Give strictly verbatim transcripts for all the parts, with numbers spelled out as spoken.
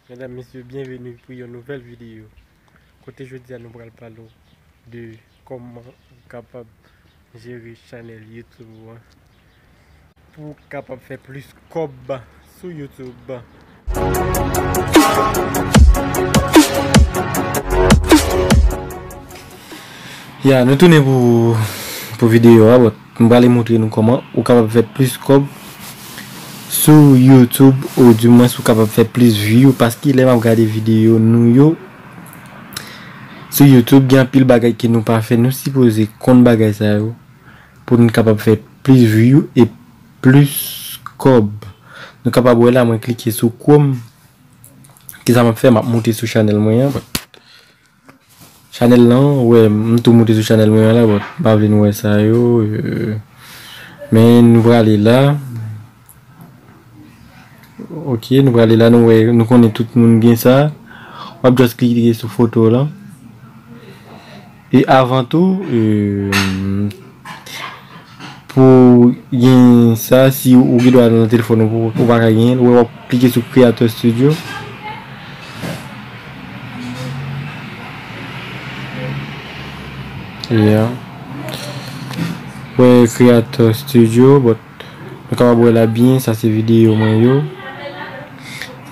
Medam, mesye, byenveni pou yon nouvèl videyo. Kote jodi a nou pral pale w de kòman ou kapab jere chanèl YouTube ou an pou w kapab fè plis kòb sou YouTube. Ya, nou tounen pou, pou videyo a, but m prale montre nou kòman ou kapab fè plis kòb sou YouTube, ou dimwens ou kapab fè plis view, paske lè m ap gade videyo nou yo sou YouTube, gen anpil bagay ke nou pa fè, nou sipoze konn bagay sa yo pou nou kapab fè plis view e plis kòb. Nou kapab wè la, mwen klike sou Chrome. Kisa m ap fè? M ap monte sou chanèl mwen an. Chanèl lan, wè, m tou monte sou chanèl mwen an la, but m pa vle nou wè sa yo. Euh, men nou prale la. Ok, nou prale la, nou wè, nou konnen tout moun gen sa. W ap just klike sou foto lan. E avan tou, euh, pou gen sa, si ou gen dwa nan telefòn ou, ou pa ka genyen l, w ap klike sou Creator Studio. Yeah. Wè Creator Studio, but nou kapab wè la byen, sa se videyo mwen yo.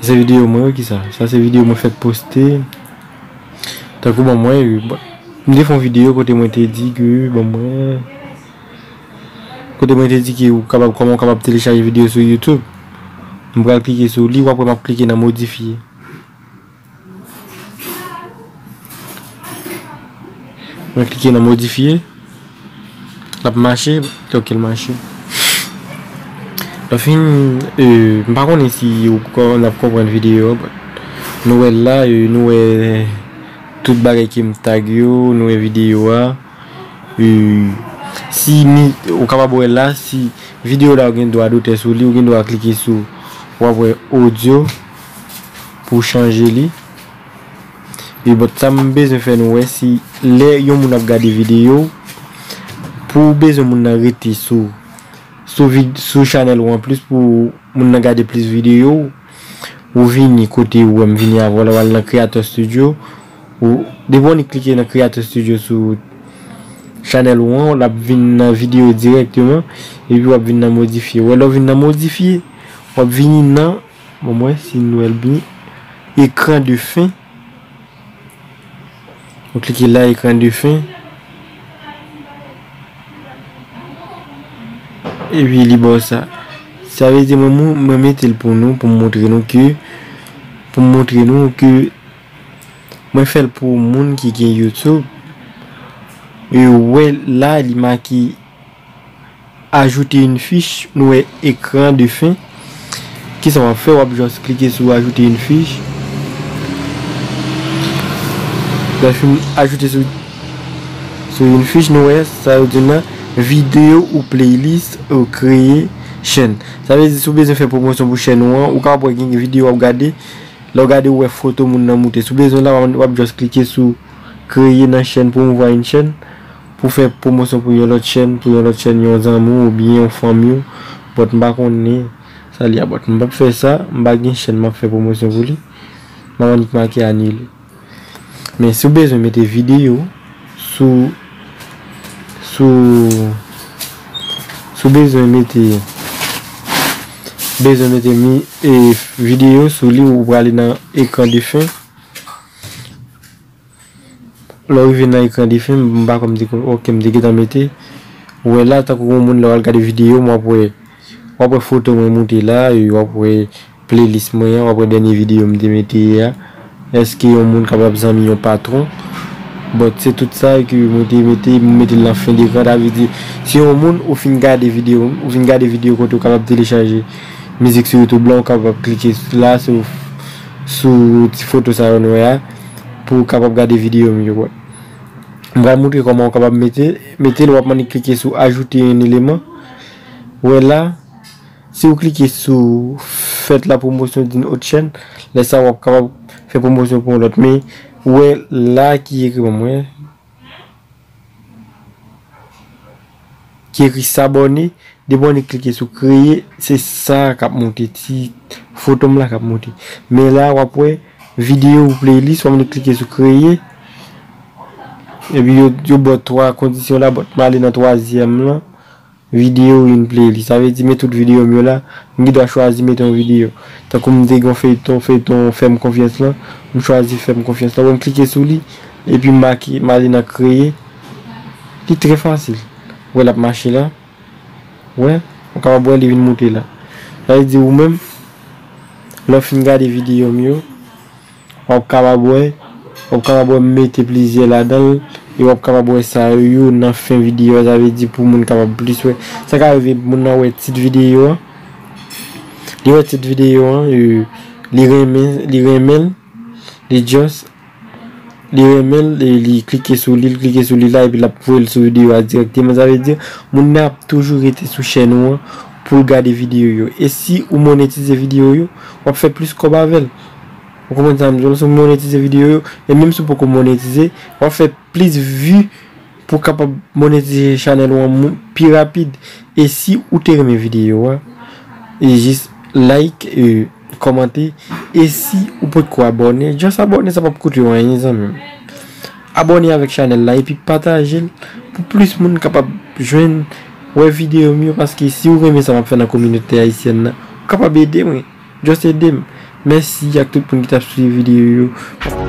Sa se videyo mwen yo, kisa? Sa se videyo mwen fèk poste. Tankou, bon, mwen, bon, m te fè yon videyo kote mwen te di ke, bon, mwen, kote mwen te di ke ou kapab, kòman ou kapab telechaje videyo sou YouTube. M pral klike sou li, w ap wè m ap klike nan modifye. Mwen klike nan modifye. L ap mache, ok, l mache. Lè fin, euh, m pa konnen si ou ko-, n ap konprann videyo a, but nou wè l la, euh, nou wè tout bagay ke m tag yo, nou wè videyo a. Euh, si mi, ou kapab wè la, si videyo la ou gen dwa dotè sou li, ou gen dwa klike sou, w ap wè odyo pou w chanje li. E but sa m bezwen fè nou wè, si lè yon moun ap gade videyo, pou w bezwen moun nan rete sou, sou vid-, sou chanèl ou an plis, pou moun nan gade plis videyo, ou vini kote ou wè m vini avè w la, w al nan Creator Studio, ou, depi w klike nan Creator Studio sou chanèl ou an, l ap vin nan videyo dirèkteman, epi w ap vin nan modifye. Wè, lè w vin nan modifye, w ap vini nan, bon, mwen, si nou wè l byen, ekran de fen. Ou klike la, ekran de fen. Epi li ba w sa. Sa vle di mwen, mwen, mwen mete l pou nou, pou m montre nou ke, pou m montre nou ke mwen fè l pou moun ki gen YouTube. E wè la, li make ajouter une fiche, nou wè ekran de fen. Kisa w ap fè? W ap just klike sou ajouter une fiche. Lè fin ajoute sou, sou une fiche, nou wè sa yo di nan videyo ou playlist ou kreye chèn. Sa vle di si w bezwen fè pwomosyon pou chèn ou an, ou kapab wè gen videyo w ap gade, lè w gade, ou wè foto moun nan moute. Si w bezwen la, w ap, w ap just klike sou kreye nan chèn, promouvoir une chaîne, pou fè pwomosyon pou yon lòt chèn, pou yon lòt chèn, yon zanmi w oubyen yon fanmi w. But m pa konnen sa li a, but m p ap fè sa, m pa gen chèn m ap fè pwomosyon pou li. M ap annik make anile. Men si w bezwen mete videyo sou, sou, si w bezwen mete, bezwen mete mi, e, videyo sou li, ou prale nan ekran de fen. Lè w rive nan ekran de fen, m pa kwè m te, ok, m te gentan mete. Ou wè la, tankou yon moun lè w al gade videyo m, w ap wè, w ap wè foto mwen moute la, e w ap wè playlist mwen an, w ap wè dènye videyo m te mete a. Èske yon moun kapab zanmi yon patwon? But se tout sa ke mwen te mete, m mete l nan fen dekran. Sa vle di, si yon moun ou fin gade videyo, ou fin gade videyo kote ou kapab telechaje mizik sou YouTube la, ou kapab klike la sou, sou ti foto sa yo nou wè a, pou ou kapab gade videyo m yo. M pral montre kòman ou kapab mete, mete l, w ap annik klike sou ajouter un élément. Ou wè la, si w klike sou faire la promotion d'une autre chaîne, lè sa w ap kapab fè pwomosyon pou yon lòt. Men, ou wè la ki ekri ban mwen, ki ekri s'abonner Depi w annik klike sou kreye, se sa k ap monte, ti foto m la k ap monte. Men la, w ap wè videyo ou playlist, w ap annik klike sou kreye. Epi yo, yo ba w twa kondisyon la, but m ale nan twazyèm lan. Videyo in playlist. Sa vle di, men tout videyo m yo la, m gen dwa chwazi mete yon videyo. Tankou m te gen yon feyton, feyton Fè m konfyans lan, m chwazi Fè m konfyans lan. Bon, m klike sou li, epi m make, m ale nan kreye. Li trè fasil. Ou wè l ap mache la. Ou wè, ou kapab wè li vin moute la. Sa vle di ou menm, lè w fin gade videyo m yo, w ap kapab wè, w ap kapab wè m mete plizyè ladan l, e w ap kapab wè sa yo nan fen videyo a, sa vle di pou moun kapab plis wè. Sa ka rive moun nan wè tit videyo an, li wè tit videyo an, e, li renmen, li renmen l, li just, li renmen l, e li klike sou li, li klike sou li la, epi l ap voye l sou videyo a dirèkteman. Sa vle di, moun nan ap toujou rete sou chèn ou an pou l gade videyo yo. E si ou monetize videyo yo, w ap fè plis kòb avè l. Ou konprann sa m di w la? Si w monetize videyo yo, e menm si w poko monetize, w ap fè plis vi pou w kapab monetize chanèl ou an mou-, pi rapid. E si ou te renmen videyo a, e jis like, e, kòmante. E si ou potko abòne, just abòne, sa p ap koute w anyen, zanmi m. Abòne avèk chanèl la epi pataje l pou plis moun kapab jwenn wè videyo m yo, paske si w renmen sa m ap fè nan kominote ayisyèn nan, ou kapab ede mwen. Just ede m. Mèsi ak tout moun ki t ap swiv videyo yo.